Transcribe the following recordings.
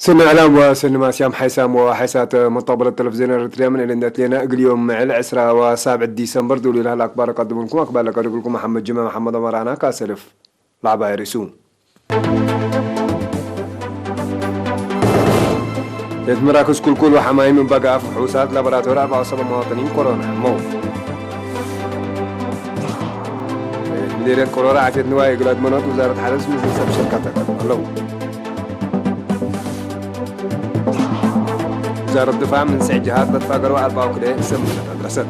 ስነ ዕላም ወስነ ማስያም ሓይሳም ወሓይሳት መጣበለት ቴሌቪዝዮን ኤርትርያ ምን እልን ደትሌና እግልዮም ምዕል ዕስራ ወሳብዕ ዲሰምበር ዱል ይልሃል ኣክባር ቀድምልኩም ኣክባር ለቀድብልኩም መሓመድ ጅማ መሓመድ ኦመራና ካሰልፍ ላዕባይ ርእሱ። ቤት ምራክስ ኩልኩል ወሓማይም እባጋ ፍሑሳት ላቦራቶሪ ኣርባዓ ሰበ መዋጥኒን ኮሮና ሕመው። ቤት ምዴርየት ኮሮና ዓፍየት ንዋይ እግል ኣድመኖት ውዛረት ሓረስ ምስ ሰብ ሸርካታ ቀርቡ ኣለዉ። ውዛረት ድፋዕ ምን ስዕ ጅሃት ለትፋገረው ኣርባዓ ክልኤ ሰብ ምሸት ኣድረሰት።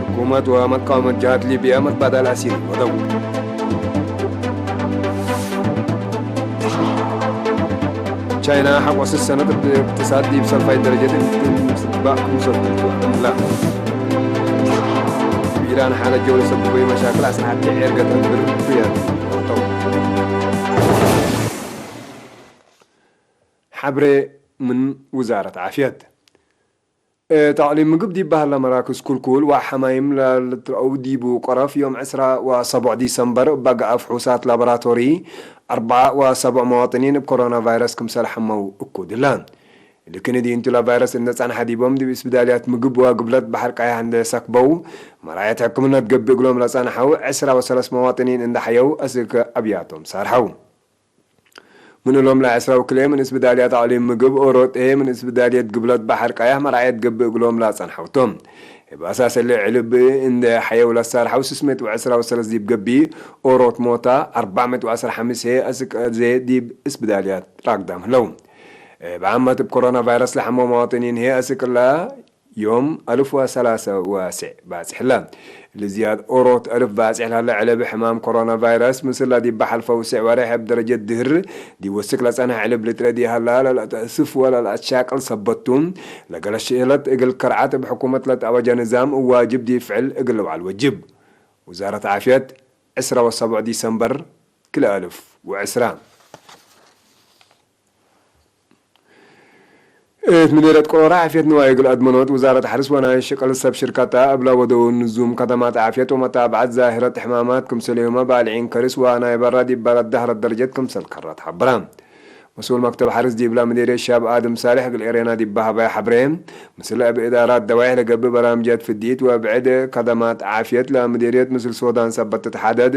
ሕኩመት ወመቃወመት ጅሃት ሊብያ መትባዳል ኣሲሪ ወደው። ቻይና ሓቆስ ሰነት እቅትሳድ ዲብ ሰልፋይ ደረጀት እንትን ጽባእ ክምሰል ትልትዋ። ኢራን ሓለ ጀውለ ሰብ ወይ መሻክል ኣስራሓት ዔርገተን ብር ብያት ወደው። ሓብሬ ምን ውዛረት ዓፍየት። እ፣ ተዕሊም ምግብ ዲበሃል ለመራክዝ ኩልኩል ወሓማይም ለልትረአው ዲቡ ቀረፍ ዮም ዕስራ ወሰቡዕ ዲሰምበር በጋኣፍ ሑሳት ላቦራቶሪ ኣርባዓ ወሰቡዕ መዋጥኒን እብ ኮሮና ቫይረስ ክምሰል ሓመው እኩ ድላ። ልክን ዲ እንቱ ለቫይረስ እንደ ጸንሐ ዲቦም ዲብ እስብዳልያት ምግብ ወግብለት ባሕር ቀያሕ እንደ ሰክበው መራየት ሕክምነት ገብእ እግሎም ለጸንሐው ዕስራ ወሰለስ መዋጥኒን እንደ ሓየው እስከ ኣብያቶም ሳርሐው። ምን እሎም ለዐስራ ወክልኤ ምን እስብዳልያት ኣዕሊም ምግብ ኦሮጤ ምን እስብዳልየት ግብለት ባሕር ቀያሕ መርዓየት ገብእ እግሎም ላጸንሐውቶም። ባሳሰሌ ዕልብ እንደ ሓየው ለሳርሐው ስስሜት ወዐስራ ወሰለስ ዲብ ገቢ ኦሮት ሞታ ኣርባዕመት ወዐስራ ሓምስ ሄ ኣስቀዜ ዲብ እስብዳልያት ራግዳም ህለው። ብዓመት ብ ኮሮና ቫይረስ ለሐሞ መዋጥኒን ሄ ኣስቅላ ዮም ኣልፍ ወሰላሰ ዋስዕ ባጽሕ ለ። ልዝያድ ኦሮት ኣልፍ ባጽሕ ላለ ዕለብ ሕማም ኮሮና ቫይረስ ምስላ ዲብ ሓልፈ ውስዕ ወርሕ ኣብ ደረጀት ድህር ዲብ ወስክ ለጸንሐ ዕልብ ልጥረ ዲሃላ ለልኣተእስፍ ወላ ለኣትሻቅል ሰበቱ ለገለ ሽእለት እግል ከርዓት እብ ሕኩመት ለትኣወጀ ንዛም ዋጅብ ዲብ ፍዕል እግል ልውዓል ወጅብ። ውዛረት ዓፍየት ዕስራ ወሰቡዕ ዲሰምበር ክልኤ ኣልፍ ወዕስራ። እት ምድረት ቆሮራ ዓፍየት ንዋይ እግል ኣድመኖት ውዛረት ሓርስ ወናይ ሽቅል ሰብ ሽርካታ እብላ ወደውን ዙም ከተማት ዓፍየት ወመታብዓት ዛህረት ሕማማት ክምሰልዮመ ባልዒን ከርስ ወናይ በራ ዲበረት ዳህረት ደረጀት ክምሰል ከራት ሓብራ። መስኡል መክተብ ሓርስ ዲብላ ምዴርየት ሻብ ኣድም ሳልሕ እግል ኤሬና ዲባ ሃባይ ሓብሬ፣ ምስለ እብ እዳራት ደዋይሕ ለገብእ በራምጀት ፍዲት ወብዕድ ከደማት ዓፍየት ለምዴርየት ምስል ሶዳን ሰበት ትትሓደድ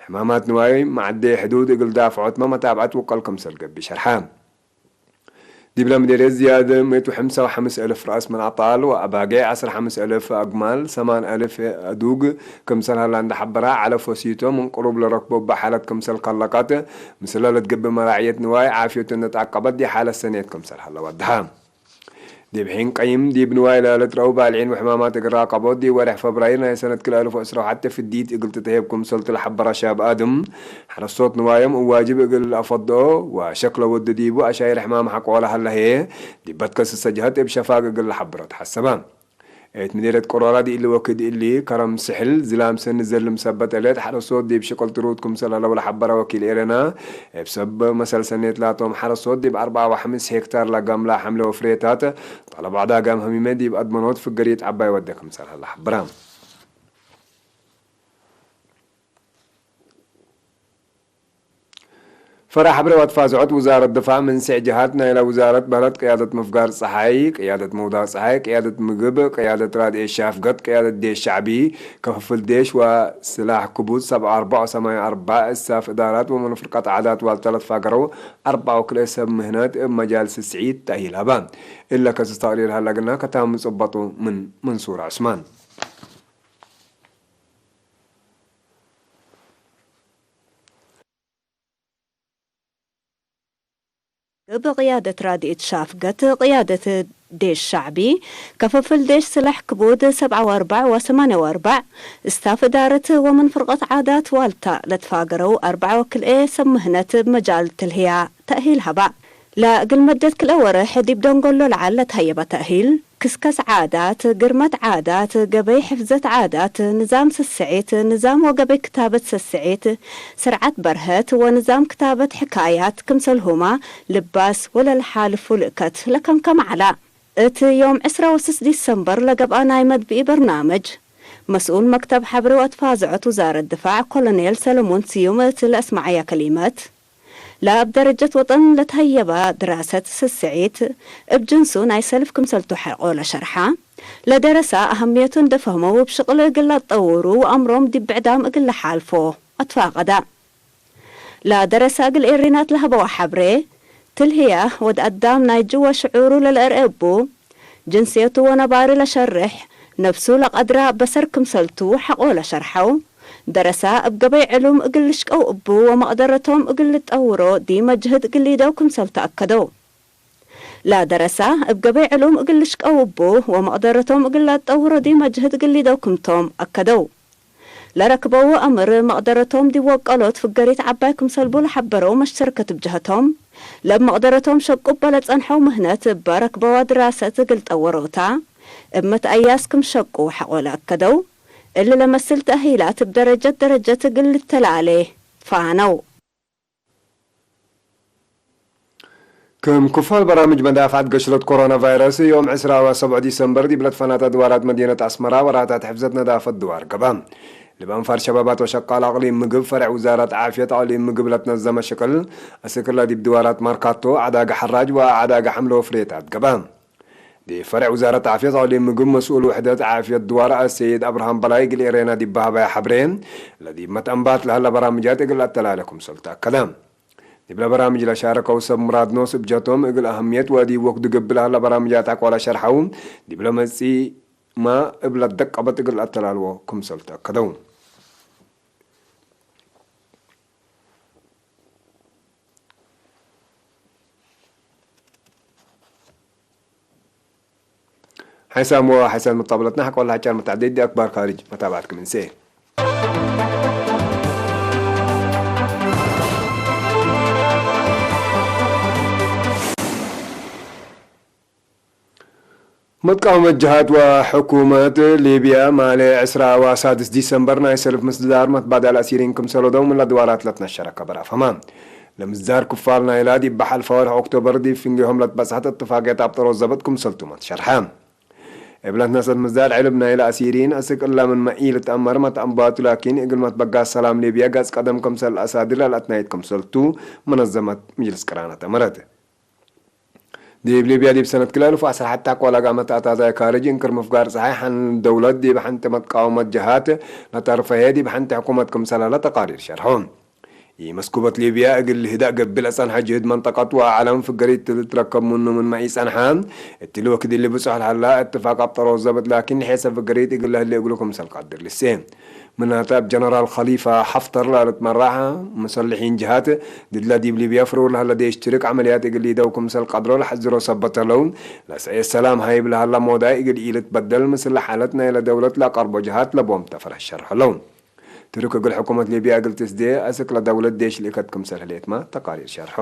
ሕማማት ንዋይ ማዕዴ ሕዱድ እግል ዳፍዖትመ መታብዓት ውቀል ክምሰል ገብእ ሸርሓ። ዲብላ ምዴርየት ዝያድ ሜት ወሐምሳ ወሐምስ እልፍ ረኣስ ምን ኣጣል ወኣባጌዕ ዐስራ ሐምስ እልፍ ኣግማል ሰማን እልፍ ኣዱግ ክምሰል ሀላ እንዳ ሐበራ፣ ዐለፍ ወሲቶ ምን ቅሩብ ለረክቦ እባ ሓለት ክምሰል ከለቀት፣ ምስለ ለትገብእ መራዕየት ንዋይ ዓፍዮቱ እንደ ተዓቀበት ዲብ ሓለት ሰኔት ክምሰል ሀላ ወድሃ። ዲብ ሒን ቀይም ዲብ ንዋይ ለልትረኡ ባልዒን ወሕማማት እግል ራቀቦት ዲብ ወርሕ ፈብራይር ናይ ሰነት ክልኤ እልፍ ወዕስራ ወሐተ ፍዲት እግል ትተሄብ ክምሰልቱ ለሐበራ ሻብ ኣድም፣ ሐረስቶት ንዋዮም እዋጅብ እግል ኣፈድኦ ወሸክለ ወዱ ዲቡ ኣሻይር ሕማም ሐቆ ለሀለሄ ዲበት ከስሰ ጀሀት እብ ሸፋግ እግል ለሐብሮ ተሐሰበ። እት ምዴርየት ቆሮራ ዲእሊ ወክድ እሊ ከረም ስሕል ዝላም ሰኒ ዘልም ሰበት ዕለት ሐረስቶት ዲብ ሽቅል ትሩት ክምሰል ሀለው ለሐበረ ወኪል ኤረና፣ እብ ሰብ መሰል ሰኔት ላቶም ሐረስቶት ዲብ ኣርብዓ ወሐምስ ሄክታር ለጋምላ ሐምለ ወፍሬታት ጠለብ ዕዳ ጋም ሀሚመ ዲብ ኣድመኖት ፍገሪት ዐባይ ወደ ክምሰል ሀለ ሐብረ። ፈራ ሐብረ ወትፋዝዖት ውዛረት ድፋዕ ምን ስዕ ጀሃት ናይላ ውዛረት በህለት ቅያደት ምፍጋር ጸሓይ፣ ቅያደት መውዳቅ ጸሓይ፣ ቅያደት ምግብ፣ ቅያደት ራድኤ ሻፍገት፣ ቅያደት ዴሽ ሻዕቢ፣ ከፍፍል ዴሽ ወስላሕ ክቡድ ሰብዓ ኣርባዕ ወሰማንያ ኣርባዕ እሳፍ እዳራት ወመን ፍርቀት ዓዳት ዋልታ ለትፋገረው ኣርባዕ ወክልኤ ሰብ ምህነት እብ መጃል ስስዒት ተእሂል ሀባ። እለ ከስስ ተቅሪር ሀላ ግና ከታም ጽበጡ ምን መንሱር ዑስማን። እብ ቅያደት ራድኤት ሻፍገት፣ ቅያደት ዴሽ ሻዕቢ፣ ከፈፍል ዴሽ ስላሕ ክቡድ ሰብዓ ወኣርባዕ ወሰማንያ ወኣርባዕ፣ ስታፍ እዳረት ወምን ፍርቀት ዓዳት ዋልታ ለትፋገረው ኣርብዓ ወክልኤ ሰብ ምህነት እብ መጃል ትልህያ ተእሂል ሀባ። ለእግል መደት ክልኤ ወርሕ ዲብ ደንጎሎ ለዓል ለትሀየበ ተእሂል፣ ክስከስ ዓዳት፣ ግርመት ዓዳት፣ ገበይ ሕፍዘት ዓዳት፣ ንዛም ስስዒት፣ ንዛም ወገበይ ክታበት ስስዒት፣ ስርዓት በርሀት ወንዛም ክታበት ሕካያት ክምሰልሁማ ልባስ ወለልሓልፉ ልእከት ለከምከመ ዐላ። እት ዮም ዕስራ ወስስ ዲሰምበር ለገብአ ናይ መድብኢ በርናምጅ፣ መስኡል መክተብ ሐብሪ ወአትፋዘዖት ውዛረት ድፋዕ ኮሎኔል ሰለሞን ስዩም እቲ ለአስመዐያ ከሊመት፣ ለአብ ደረጀት ወጠን ለተሀየባ ድራሰት ስስዒት እብ ጅንሱ ናይ ሰልፍ ክምሰልቱ ሐቆ ለሸርሓ፣ ለደረሳ አህምየቱ እንደፈህመው እብ ሽቅል እግል ለጠውሩ ወአምሮም ዲብ ብዕዳም እግል ለሓልፎ አትፋቀዳ። ለደረሳ እግል ኤሪናት ለሀበዋ ሐብሬ፣ ትልህያ ወድ አዳም ናይ ጅወ ሽዑሩ ለለአርኤ እቡ፣ ጅንስየቱ ወነባሪ ለሸርሕ፣ ነፍሱ ለቀድራ በሰር ክምሰልቱ ሐቆ ለሸርሐው፣ ደረሳ እብ ገበይ ዕሉም እግል ልሽቀው እቡ ወመቅደረቶም እግል ልጠውሮ ዲመ ጅህድ እግል ሊደው ክምሰልቱ አከደው። ለደረሳ እብ ገበይ ዕሉም እግል ልሽቀው እቡ ወመቅደረቶም እግል ለጠውሮ ዲመ ጅህድ እግል ሊደው ክምቶም አከደው። ለረክበው አምር መቅደረቶም ዲብ ወቀሎት ፍገሪት ዐባይ ክምሰልቡ ለሐበረው መሽተርከት እብ ጀሀቶም፣ ለእብ መቅደረቶም ሸቁ እበ ለጸንሐው ምህነት እበ ረክበዋ ድራሰት እግል ጠወረውታ፣ እብ መትአያስ ክም ሸቁ ሐቆ ለአከደው፣ እሊ ለመስል ተእሂላት እብ ደረጀት ደረጀት እግል ልተለአሌ ፋነው። ክም ክፋል በራምጅ መዳፍዓት ገሽለት ኮሮና ቫይረስ፣ ዮም ዕስራ ወሰብዑ ዲሰምበር ዲብ ለትፈናት አድዋራት መዲነት አስመራ ወራታት ሕፍዘት ነዳፈት ድዋር ገባ። ልብ አንፋር ሸባባት ወሸቃል አቅሊም ምግብ ፈረዕ ውዛራት ዓፍየት አቅሊም ምግብ ለትነዘመ ሽቅል፣ እስክላ ዲብ ድዋራት ማርካቶ፣ ዓዳጋ ሐራጅ ወዓዳጋ ሐምለ ወፍሬታት ገባ። ዲብ ፈረዕ ውዛረት ዓፍየት አቅሊም ምግብ መስኡል ውሕደት ዓፍየት ድዋር አሰይድ አብርሃም በላይ እግል ኤሬና ዲብ በሃባያ ሐብሬ፣ ለዲብ መትአንባት ለሀላ በራምጃት እግል አተላለ ክምሰል ተአከደ። ዲብለ በራምጅ ለሻረከው ሰብ ምራድ ኖስ እብ ጀቶም እግል አህምየት ወዲብ ወክድ ግብል ሀላ በራምጃት አቋላ ሸርሐው፣ ዲብለ መጺማ እብለ ደቀበት እግል አተላልዎ ክምሰል ተአከደው። ሓይሳም ወሓይሳን መጣብለትና ሓቆላ ሓጫር መታዕደዲ ኣክባር ካሪጅ መታባዕት ክምንሴ። መትቃወመት ጀሃት ወሕኩመት ሊብያ ማሌ ዕስራ ወሳድስ ዲሰምበር ናይ ሰልፍ ምስድዳር መትባዳል አሲሪን ክምሰለዶም ለድዋራት ለትነሸረ ከበር አፈማ። ለምስዳር ክፋል ናይላ ዲብ በሓልፋ ወርሒ ኦክቶበር ዲብ ፍንጌሆም ለትበጽሐት እትፋቅየት አብ ጠሮ ዘበት ክምሰልቱመ ትሸርሐ። እብለት ነሰት ምስዳር ዕልብ ናይላ አሲሪን እስቅ እላ ምን መኢ ልትአመር መትአንባቱ ላኪን እግል መትበጋስ ሰላም ሊብያ ገጽ ቀደም ክምሰል አሳድር ለልአትናየት ክምሰልቱ መነዘመት ምጅልስ ቅራነት አመረት። ዲብ ሊብያ ዲብ ሰነት ክልተ አልፍ ወዐስራ ሐተ አቋላግ አመት አታዛይ ካርጅ እንክር ምፍጋር ጸሓይ ሐን ደውለት ዲብ ሐንቲ መትቃወመት ጀሃት ለተርፈሄ ዲብ ሐንቲ ሕኩመት ክምሰል ሀለ ተቃሪር ሸርሖ። ኢመስኩበት ሊብያ እግል ህዳእ ገብእ ለጸንሐ ጅህድ መንጠቀት ወዓለም ፍገሪት ልትረከብ ምኑ ምንመ ኢጸንሐ፣ እትሊ ወክድ እሊ ብጹሕ ለሀላ እትፋቅ አብ ጠሮ ዘበት ላኪን ሐሰ ፍገሪት እግል ለህሌ እግሉ ክምሰል ቀድር ልሴ። ምናተ እብ ጀነራል ኸሊፋ ሐፍተር ለልትመራሕ ሙሰልሒን ጅሃት፣ ድድለ ዲብ ሊብያ ፍሩር ለሀለ ዴሽ ትርክ ዐመልያት እግል ሊደው ክምሰል ቀድሮ ለሐዝሮ ሰበት ዐለው፣ ለሰኤ ሰላም ሀይብ ለሀለ ሞዳይ እግል ኢልትበደል፣ ምስል ሓለት ናይለ ደውለት ለቀርቦ ጅሃት ለቦም ተፈረህ ሸርሐለው። ትርክ እግል ሕኩመት ሊብያ እግል ትስዴ፣ አስክ ለደውለት ዴሽ ልእከት ክምሰል ህሌትማ ተቃሪር ሸርሖ።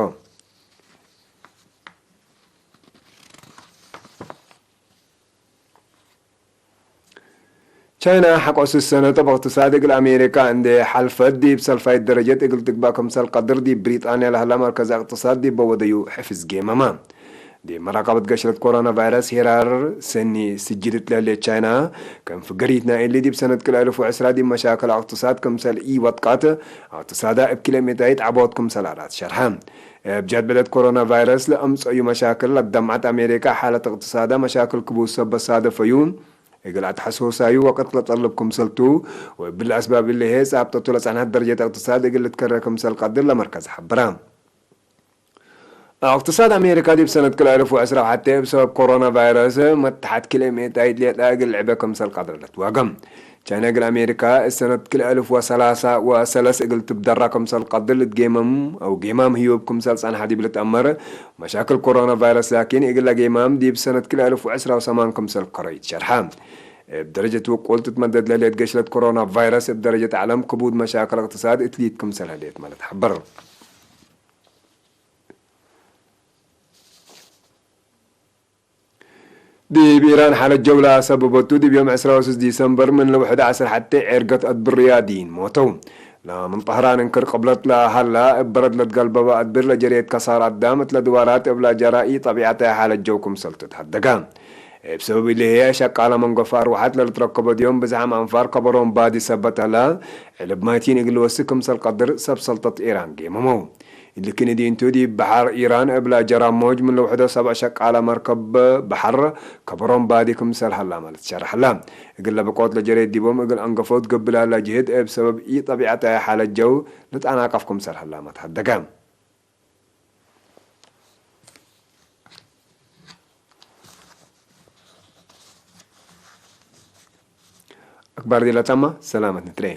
ቻይና ሐቆ ስሰነ ጠብ እቅትሳድ እግል አሜሪካ እንዴ ሐልፈት ዲብ ሰልፋይት ደረጀት እግል ትግባእ ክምሰል ቀድር ዲብ ብሪጣንያ ለሀላ መርከዝ እቅትሳድ ዲብ በወደዩ ሕፍዝ ጌመማ። ዲብ መራቀበት ገሽለት ኮሮና ቫይረስ ሄራር ሰኒ ስጅልት ለህሌት ቻይና፣ ከም ፍገሪት ናይ እሊ ዲብ ሰነት ክልተ አልፍ ወዕስራ ዲብ መሻክል እቅትሳድ ክምሰል ኢወጥቃት፣ እቅትሳዳ እብ ኪሎ ሜትራይት ዓቦት ክምሰል አራት ሸርሐ። እብ ጀድበደት ኮሮና ቫይረስ ለአምጸዩ መሻክል ለደምዐት አሜሪካ ሓለት እቅትሳዳ መሻክል ክቡድ ሰብ በሳደፈዩ፣ እግል አትሐሶሳዩ ወቅት ለጠልብ ክምሰልቱ፣ ወእብሊ አስባብ እሊ ህዬ ጻብጠቱ ለጸንሐት ደረጀት እቅትሳድ እግል ልትከረ ክምሰል ቀድር ለመርከዝ ሐበራ። እቅትሳድ አሜሪካ ዲብ ሰነት ክልተ አልፍ ወዕስራ ወሐቴ እብ ሰበብ ኮሮና ቫይረስ መትሓት ክልኤ ሚእታይት ሌጣ እግል ልዕበ ክምሰል ቀድር ለትዋገም። ቻይና እግል አሜሪካ እሰነት ክልኤ አልፍ ወሰላሳ ወሰለስ እግል ትብደራ ክምሰል ቀድር ልትጌመም አው ጌማም ህዩብ ክምሰል ጸንሓ ዲብ ልትአመር፣ መሻክል ኮሮና ቫይረስ ላኪን እግለ ጌማም ዲብ ሰነት ክልኤ አልፍ ወዕስራ ወሰማን ክምሰል ከረዩ ትሸርሐ። እብ ደረጀት ውቁል ትትመደድ ለህሌት ገሽለት ኮሮና ቫይረስ እብ ደረጀት ዓለም ክቡድ መሻክል እቅትሳድ እትሊት ክምሰል ህሌት ማለት ሐበር። ዲብ ኢራን ሓለት ጀውላ ሰበበቱ፣ ዲብ ዮም ዕስራ ወስስ ዲሰምበር ምን ልውሕድ ዐስር ሐቴ ዔርገት አድብርያ ዲን ሞተው። ለምን ጠህራን እንክር ቅብለት ለሃላ፣ እብ በረድ ለትገልበበ አድብር ለጀርየት ከሳር አዳም እት ለድዋራት እብላ ጀራኢ ጠቢዐታይ ሓለት ጀው ክምሰል ትትሀደጋ። እብ ሰበብ ኢለህየ ሸቃላ መንጎፋ ኣርዋሓት ለልትረከቦ ዲዮም ብዝሓም ኣንፋር ከበሮም ባዲ ሰበተላ ዕልብ ማይቲን እግል ወስክ ክምሰል ቀድር ሰብ ሰልጠት ኢራን ጌመመው። ልክን ዲንቱ ዲ በሓር ኢራን እብላ ጀራ ሞጅ ምን ለውሕዶ ሰብዕ ሸቃላ መርከብ በሓር ከበሮም ባዲ ክምሰል ሃላ ማለት ሸርሕላ። እግል ለበቆት ለጀሬ ዲቦም እግል ኣንገፎት ገብላላ ጅህድ እብ ሰበብ ኢ ጠቢዓታ ሓለጀው ልጣናቀፍ ክምሰል ሃላ ማለት ሃደገ። ኣክባር ዲላ ታማ ሰላመት ንትረየ።